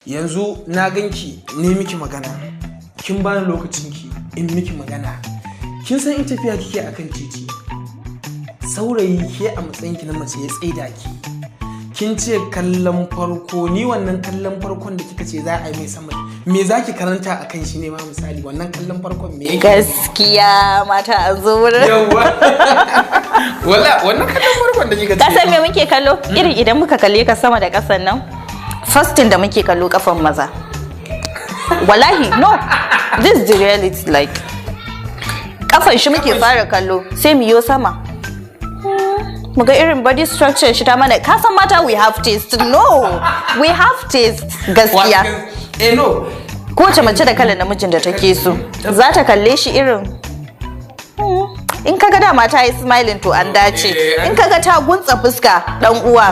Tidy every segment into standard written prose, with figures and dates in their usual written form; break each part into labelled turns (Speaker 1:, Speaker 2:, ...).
Speaker 1: Yanzu na ganki ne miki magana, kin bani lokacinki in miki magana. Kin san in tafiya kike akan titi, saurayi ke a matsayinki na mace ya tsaida ki, kin ce kallon farko. Ni wannan kallon farkon da kika ce za a yi mai sama, me za ki karanta a kan shi ne ma? Misali, wannan kallon farkon me yake?
Speaker 2: Gaskiya mata an zo wurin.
Speaker 1: Yawwa, wala wannan kallon farkon da kika ce
Speaker 2: Ka san me muke kallo? Irin idan muka kalle ka sama da ƙasan nan, first thing da muke kallo kafan maza. Wallahi, no, this is the reality. Like, kafan shi muke fara kallo, sai mu yo sama, mu ga irin body structure shi ta mana. Ka san mata, we have taste. No, we have taste, gaskiya.
Speaker 1: Eh, no.
Speaker 2: Kowace mace da kalan namijin da take so. Za ta kalle shi irin in kaga dama ta yi smiling, to an dace. In kaga ta guntsa fuska, dan uwa,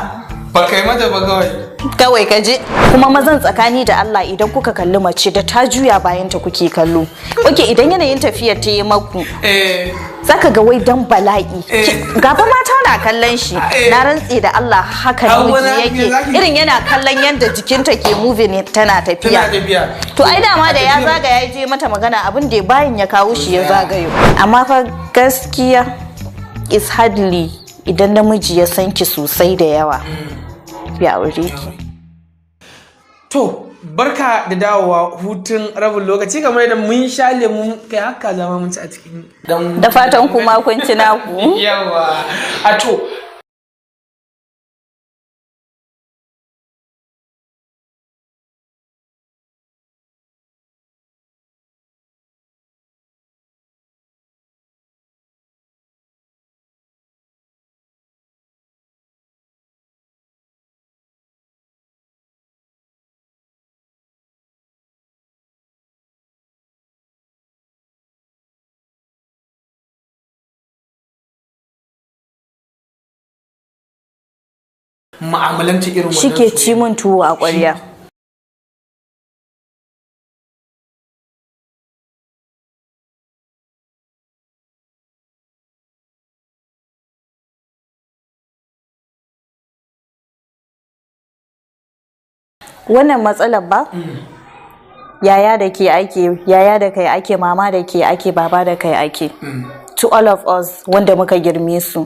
Speaker 1: ba kai mata ba kawai.
Speaker 2: Kawai ka je. Kuma mazan, tsakani da Allah, idan kuka kalli mace da ta juya bayan ta kuke kallo. Oke, idan yanayin tafiyar ta yi maku, zaka ga wai dan bala'i gaba mata na kallon shi. Na rantse da Allah haka
Speaker 1: Har wani
Speaker 2: namiji
Speaker 1: haka
Speaker 2: yake,
Speaker 1: zaki-
Speaker 2: irin yana kallon yadda jikinta ke moving, tana tafiya.
Speaker 1: Tana tafiya.
Speaker 2: To ai dama da ya
Speaker 1: A tafiyar-
Speaker 2: zaga ya je mata magana, abin da bayan ya kawo shi ya zagayo. Amma fa gaskiya is hardly idan namiji ya san ki sosai da yawa ya aure ki.
Speaker 1: To, barka da dawowa hutun rabin lokaci. Kamar yadda mun sha lemu, kai haka zama mun ci a cikin dan.
Speaker 2: Da fatan kuma kun ci naku.
Speaker 1: Yawa. A to, mu'amalanci irin wannan
Speaker 2: Shi ke ci
Speaker 1: soyayya.
Speaker 2: mun tuwo a ƙwarya. Wannan matsalar ba yaya da ke ake, yaya da kai ake, mama da ke ake, baba da kai ake, to all of us wanda muka girme su.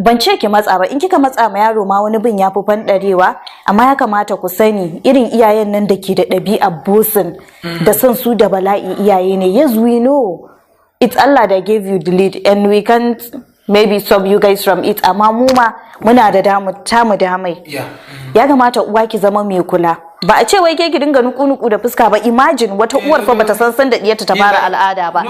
Speaker 2: Ban ce ki matsa ba. In kika matsa ma yaro ma, wani bin ya fi fanɗarewa. Amma ya kamata ku sani, irin iyayen nan da ke da ɗabi'ar bossing da son su da bala'i iyaye ne. Yes, we know it's Allah that gave you the lead and we can't maybe stop you guys from it, amma mu ma muna da damu tamu damai. Ya kamata uwa ki zama mai kula. Ba a ce wai ke ki dinga nuku-nuku da fuska ba. Imagine wata uwar fa bata san san da diyarta ta fara al'ada ba.
Speaker 1: No,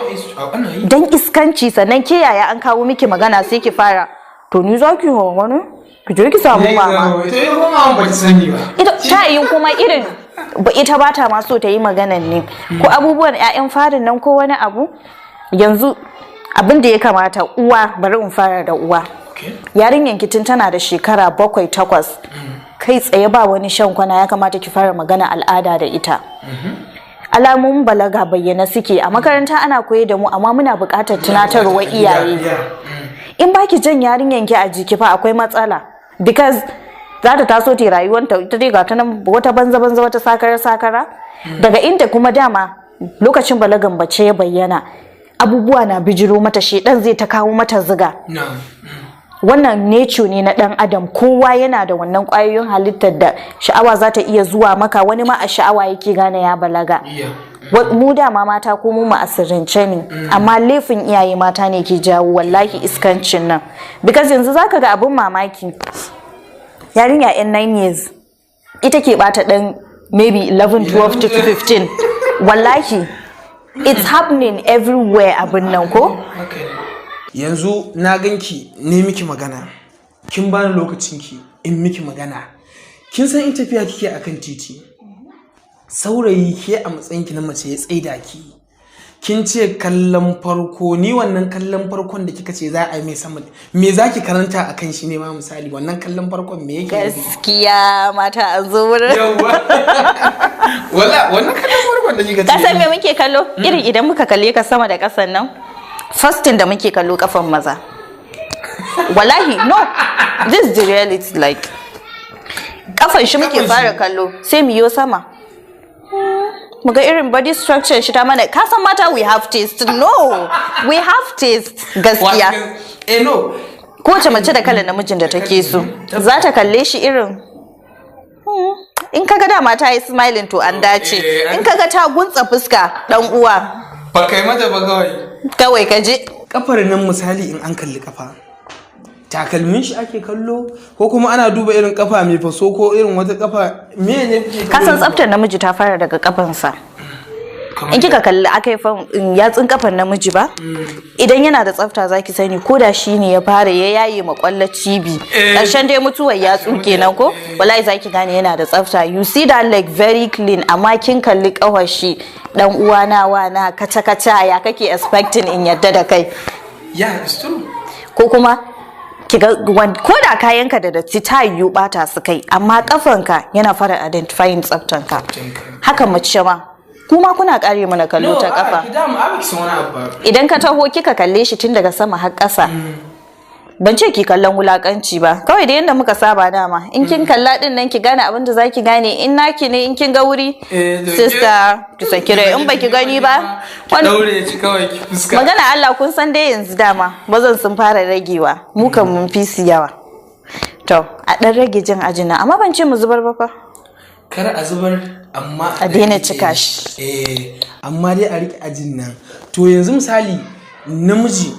Speaker 1: ana yi.
Speaker 2: Dan iskanci. Sannan ke yaya, an kawo miki magana sai ki fara, "To ni za ki wa wani, ki je ki samu mama."
Speaker 1: To, ita kuma mama ba ta sani ba.
Speaker 2: Ita ta yi kuma irin ba ita ba ta ma so ta yi maganan ne ko abubuwan 'ya'yan farin nan ko wani abu. Yanzu abin da ya kamata uwa, bari in fara da uwa. Yarinyan ki tun tana da shekara 7, 8, kai tsaye ba wani shan kwana, ya kamata ki fara magana al'ada da ita. Alamomin balaga bayyana suke a makaranta, ana koyar da mu, amma muna buƙatar tunatarwar iyaye. In baki jan yarinyan ki a jiki fa akwai matsala, because za ta taso ta rayuwanta ita dai ga ta nan wata banza banza, wata sakara sakara. Daga inda kuma dama lokacin balagan bace ya bayyana, abubuwa na bijiro mata, shedan zai ta kawo mata ziga. Wannan nature ne na dan adam, kowa yana da wannan kwayoyin halittar da sha'awa za ta iya zuwa maka. Wani ma a sha'awa yake gane ya balaga. Mu dama mata ko mu asirance ne, amma laifin iyaye mata ne ke jawo wallahi iskancin nan, because yanzu zaka ga abun mamaki, yarinya yan 9 years ita ke bata dan maybe 11, 12 to 15. Wallahi it's happening everywhere, abin nan ko.
Speaker 1: Yanzu na ganki ne miki magana, kin bani lokacinki in miki magana. Kin san in tafiya kike akan titi, saurayi ke a matsayinki na mace ya tsaida ki, kin ce kallon farko. Ni wannan kallon farkon da kika ce za a yi mai sama, me za ki karanta a kan shi ne ma? Misali, wannan kallon farkon me yake nufi?
Speaker 2: Gaskiya mata an zo wurin.
Speaker 1: Yawwa, wala wannan kallon farkon da kika ce
Speaker 2: Ka san me muke kallo? Irin idan muka kalle ka sama da ƙasan nan, first thing da muke kallo kafan maza. Wallahi, no, this is the reality. Like, Kafan shi muke
Speaker 1: Kafan shi.
Speaker 2: fara kallo, sai mu yo sama, mu ga irin body structure shi ta mana. Ka san mata, we have taste. No, we have taste, gaskiya.
Speaker 1: Eh, no.
Speaker 2: Kowace mace da kalan namijin da take so. Za ta kalle shi irin, in kaga dama ta yi smiling, to an dace. In kaga ta guntsa fuska, dan uwa,
Speaker 1: Ba kai mata ba kawai.
Speaker 2: Kawai ka je.
Speaker 1: Kafar nan, misali, in an kalli kafa, takalmin shi ake kallo, ko kuma ana duba irin kafa mai faso, ko irin wata kafa, me ne kuke
Speaker 2: Ka san
Speaker 1: kallo?
Speaker 2: Tsaftar namiji ta fara daga kafansa.
Speaker 1: Kamar
Speaker 2: In kika kalli aka yi yatsun kafan namiji ba, idan yana da tsafta zaki sani, ko da shi ne ya fara ya yaye makwallar cibi, karshen dai mutuwar yatsu kenan ko, wallahi zaki gane yana da tsafta. You see that leg very clean. Amma kin kalli kawar shi, dan uwana, wana kaca kaca, ya kake expecting in yadda da kai?
Speaker 1: Yeah, it's true.
Speaker 2: Ko kuma kiga ko da kayanka da datti, ta yiwu bata su kai, amma kafanka yana fara identifying tsaftanka. Haka mace ma, kuma kuna kare mana kallo ta kafa.
Speaker 1: Ki damu abu ki san wani abu ba.
Speaker 2: Idan ka taho kika kalle shi tun daga sama har ƙasa, ban ce ki kallon wulakanci ba, kawai da yanda muka saba dama, in kin kalla din nan ki gane abin da zaki gane. In naki ne, in kin ga wuri,
Speaker 1: Eh, to
Speaker 2: sister, ki saki rai. In baki gani ba,
Speaker 1: Ki daure ci kawai, ki fuska.
Speaker 2: Magana Allah, kun san dai yanzu dama mazan sun fara ragewa, mu kan mun fi su yawa. To a dan rage jin ajina, amma ban ce mu zubar ba fa.
Speaker 1: Kar a zubar, amma
Speaker 2: A daina
Speaker 1: rike.
Speaker 2: Cika shi.
Speaker 1: Eh, amma dai a rike ajin nan. To yanzu misali namiji,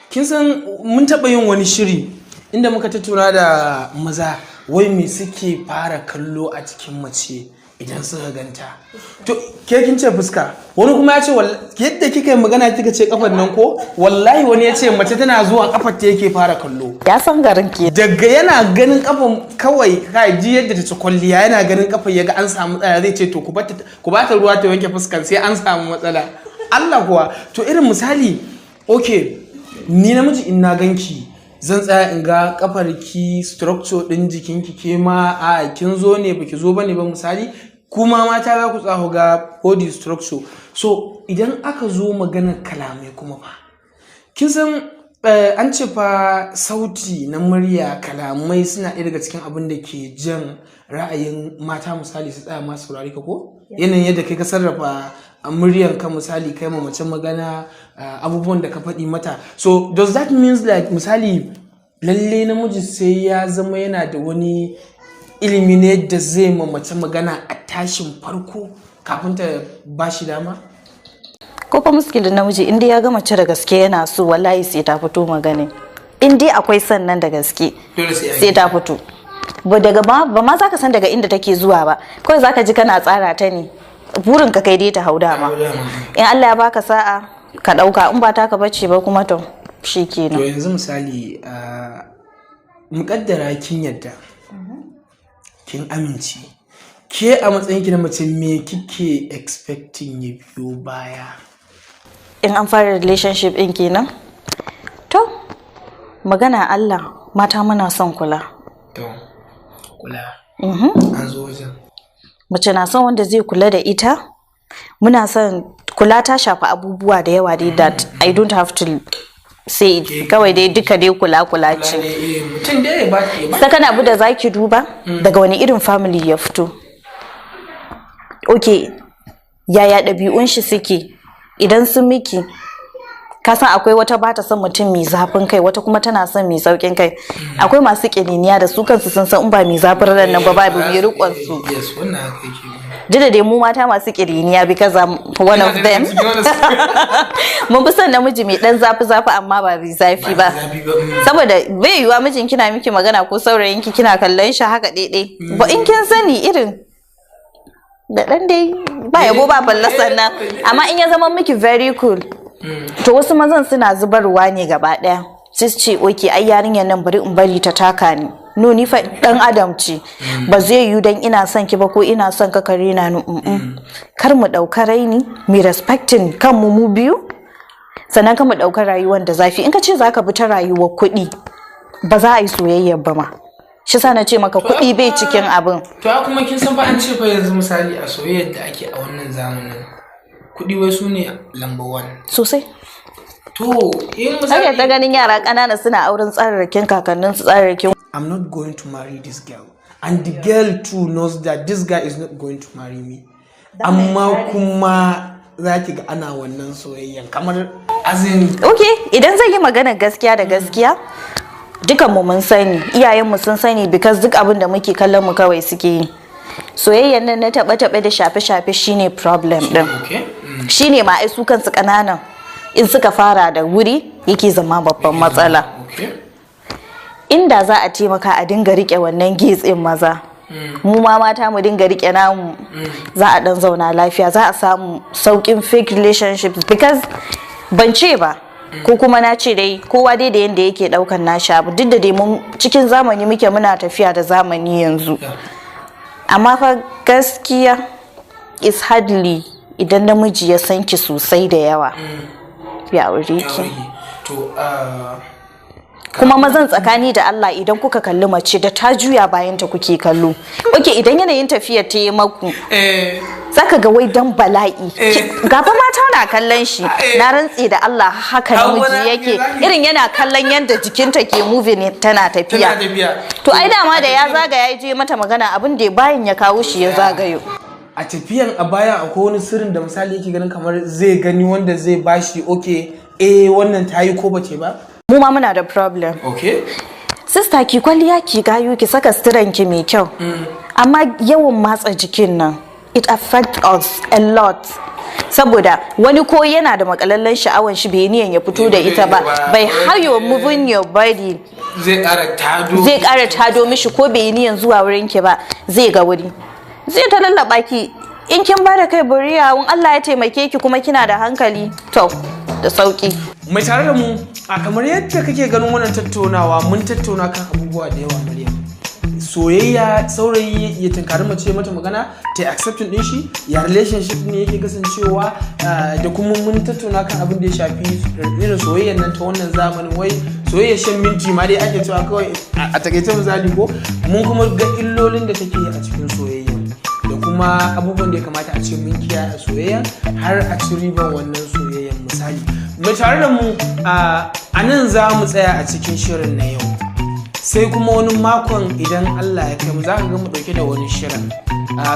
Speaker 1: kin san mun taɓa yin wani shiri inda muka tattauna da maza, wai me suke fara kallo a cikin mace idan suka ganta? To ke kin ce fuska, wani kuma ya ce yadda kika yi magana, kika ce kafar nan ko, wallahi wani ya ce mace tana zuwa, kafar ta yake fara kallo.
Speaker 2: Ya san garin ke.
Speaker 1: Daga yana ganin kafan kawai, kai ji yadda ta ci kwalliya, yana ganin kafan ya ga an samu matsala, zai ce to ku bata ruwa ta wanke fuskan, sai an samu matsala. Allah kuwa. To irin misali, okay, ni namiji in na ganki, zan tsaya in ga kafar ki, structure din jikinki, ke ma a kin zo ne baki zo bane ba. Misali, kuma mata za ku tsaho ga body structure. So idan aka zo maganar kalamai kuma fa, kin san an ce fa sauti na murya, kalamai suna ɗaya daga cikin abin da ke jan ra'ayin mata, misali su tsaya masu saurari ka, ko yanayin yadda kai ka sarrafa muryan ka, misali kai ma mace magana, abubuwan da ka faɗi mata. So does that means like, misali, lalle namiji sai ya zama yana da wani ilimi ne yadda zai ma mace magana a tashin farko kafin ta ba shi dama?
Speaker 2: Ko fa muskilin namiji, in dai ya ga mace da gaske yana so, wallahi sai ta fito magana. In dai akwai sannan da gaske,
Speaker 1: Dole sai an yi.
Speaker 2: sai ta fito. Ba daga ba ma zaka san daga inda take zuwa ba, kawai zaka ji kana tsara ta ne, burin ka kai dai ta hau dama.
Speaker 1: Hau dama.
Speaker 2: In Allah ya baka sa'a, ka dauka. In ba taka bace ba kuma, to shikenan.
Speaker 1: To yanzu misali, muƙaddara kin yadda, kin amince, ke a matsayin ki na mace, me kike expecting ya biyo baya?
Speaker 2: In an fara relationship din kenan, to magana Allah, mata muna son kula.
Speaker 1: To kula, an zo wajen.
Speaker 2: Mace na son wanda zai kula da ita. Muna son kula, ta shafi abubuwa da yawa dai that I don't have to say it. Kawai dai duka dai kula kula ce.
Speaker 1: Mutum dai ya ba ya ba
Speaker 2: Sakan abu da zaki duba, daga wani irin family ya fito, ok, yaya ɗabi'un shi suke. Idan sun miki, ka san akwai wata ba ta son mutum mai zafin kai, wata kuma tana son mai saukin kai. Akwai masu ƙiriniya da su kansu sun san in ba mai zafin ran nan ba, babu mai riƙon su.
Speaker 1: Yes, wannan haka yake.
Speaker 2: Duk da dai mu mata masu ƙiriniya, because I'm one of them, mun fi son namiji mai dan zafi zafi, amma ba mai zafi ba.
Speaker 1: Zafi ba.
Speaker 2: Saboda bai yiwuwa mijin kina miki magana ko saurayinki, kina kallon shi haka ɗaiɗai ba. In kin sani irin da ɗan dai ba yabo ba fallasan nan, amma in ya zama miki very cool, to wasu mazan suna zubarwa ne gaba ɗaya, sai su ce, "Okay, ai yarinyar nan bari in bari ta taka ni." No, ni fa dan adam ce. Ba zai yiwu dan ina son ki ba ko ina son ka kare na ni. Kar mu ɗauka raini, mu respecting kanmu mu biyu, sannan ka mu ɗauka rayuwar da zafi. In ka ce zaka bi ta rayuwar kuɗi, ba za a yi soyayyar ba ma. Shi sa na ce maka kuɗi bai cikin abin.
Speaker 1: To a kuma kin san fa an ce fa yanzu, misali, a soyayyar da ake a wannan zamanin, kuɗi wai su ne number one.
Speaker 2: Sosai.
Speaker 1: To in
Speaker 2: Ake
Speaker 1: misali
Speaker 2: ta ganin yara ƙanana suna auren tsararrakin kakannin su, tsararrakin
Speaker 1: I'm not going to marry this girl. And the girl too knows that this guy is not going to marry me, amma kuma za ki ga ana wannan soyayyan kamar azin.
Speaker 2: Okay, idan zan yi magana gaskiya da gaskiya, dukan mu mun sani, iyayen mu sun sani, because duk abin da muke kallon mu kawai suke yi. Soyayyan nan na taɓe-taɓe da shafe-shafe shine problem din. Shine ma ai su kansu ƙananan in suka fara da wuri yake zama babban matsala. Inda za a taimaka a dinga rike wannan gitsin maza, mu ma mata mu dinga rike namu, za a dan zauna lafiya, za a samu saukin fake relationships, because ban ce ba ko kuma na ce dai kowa dai da yanda yake daukan nashi abu. Duk da dai mun cikin zamani muke, muna tafiya da zamani yanzu, amma fa gaskiya is hardly idan namiji ya san ki sosai da yawa ya aure ki.
Speaker 1: To.
Speaker 2: Kuma mazan, tsakani da Allah, idan kuka kalli mace da ta juya bayan ta kuke kallo, okay, idan yanayin tafiyar ta yi maku, zaka ga wai dan bala'i gafa mata na kallon shi. Na rantse da Allah haka namiji yake, irin yana kallon yadda jikinta ke moving tana tafiya. To ai dama da ya zaga ya je mata magana, abin da bayan ya kawo shi ya zagayo.
Speaker 1: A tafiyan a baya akwai wani sirrin da misali yake ganin kamar zai gani wanda zai bashi, okay, eh, wannan ta yi ko bace ba?
Speaker 2: Mu ma muna da problem. Sister, ki kwalliya, ki gayu, ki saka suturan ki mai kyau, amma yawan matsa jikin nan, it affect us a lot, saboda wani ko yana da makalallen sha'awan shi, bai niyan ya fito da ita ba, by how you moving your body
Speaker 1: zai ƙara tado.
Speaker 2: Zai ƙara tado mishi. Ko bai niyan zuwa wurin ki ba, zai ga wuri zai ta lallaba ki. In kin bada kai buriya, in Allah ya taimake ki kuma kina da hankali, to da sauki.
Speaker 1: Mai tare da mu, a kamar yadda kake ganin wannan tattaunawa, mun tattauna kan abubuwa da yawa. Maryam, soyayya, saurayi ya tunkari mace mata magana, ta accepting din shi, ya relationship ne yake kasancewa, da kuma mun tattauna kan abin da ya shafi irin soyayyan nan ta wannan zamanin, wai soyayya shan minti ma dai ake cewa kawai a takaice misali ko. Mun kuma ga illolin da take a cikin soyayya da kuma abubuwan da ya kamata a ce mun kiyaye a soyayya har a ci riban wannan soyayyan. Misali, mai tare da mu, a nan za mu tsaya a cikin shirin na yau, sai kuma wani makon idan Allah ya kai mu za ka ga mu dauke da wani shirin.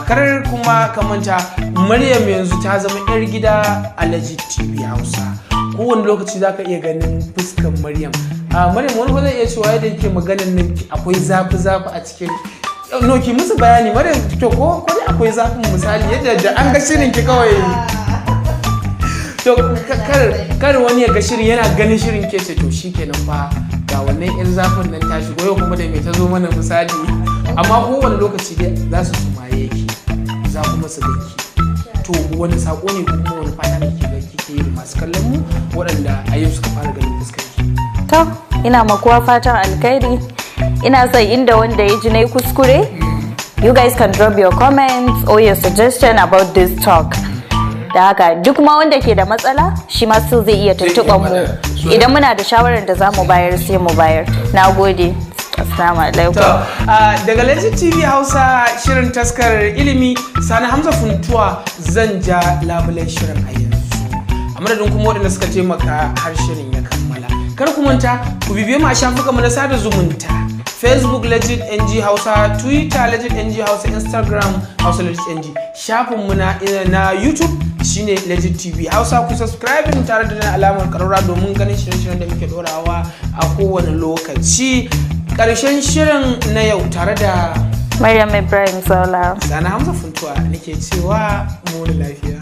Speaker 1: Kar kuma ka manta, Maryam yanzu ta zama yar gida a Legit TV Hausa. Kowane lokaci za ka iya ganin fuskan Maryam. Maryam, wani zai iya cewa yadda yake maganan nan akwai zafi zafi a cikin no. Ki musu bayani, Maryam. To ko dai akwai zafin, misali yadda da an ga shirin ki kawai, to kar wani ya ga shirin, yana ganin shirin ke ce to shikenan fa, ga wannan yan zafin nan ta shigo yau kuma da me ta zo mana misali. Amma kowane lokaci dai za su sumaye ki, za kuma su ganki. To wani sako ne ko kuma wani fata ne ke ga kike yi masu kallon mu waɗanda a yau suka fara ganin fuskar ki?
Speaker 2: To, ina ma kowa fatan alkhairi. Ina son inda wanda ya ji na yi kuskure, you guys can drop your comments or your suggestion about this talk. Da haka duk ma wanda ke da matsala, shi ma still zai iya tuntuɓar mu. Idan muna da shawarar da za mu bayar, sai mu bayar. Na gode, assalamu alaikum.
Speaker 1: To, daga Legit TV Hausa, shirin Taskar Ilimi, Sani Hamza Funtuwa zan ja labulen shirin a yanzu. A madadin kuma waɗanda suka taimaka har shirin ya kammala. Kar ku manta ku bibiye mu a shafukanmu na sada zumunta. Facebook Legit NG Hausa, Twitter Legit NG Hausa, Instagram Hausa Legit NG. Shafinmu na YouTube shine Legit TV Hausa. Ku subscribe tare da alamar karura domin ganin shirye-shiryen da muke dorawa a kowane lokaci. Ƙarshen shirin na yau tare da
Speaker 2: Maryam Ibrahim Saula.
Speaker 1: Sani Hamza Funtuwa nake cewa mu lafiya.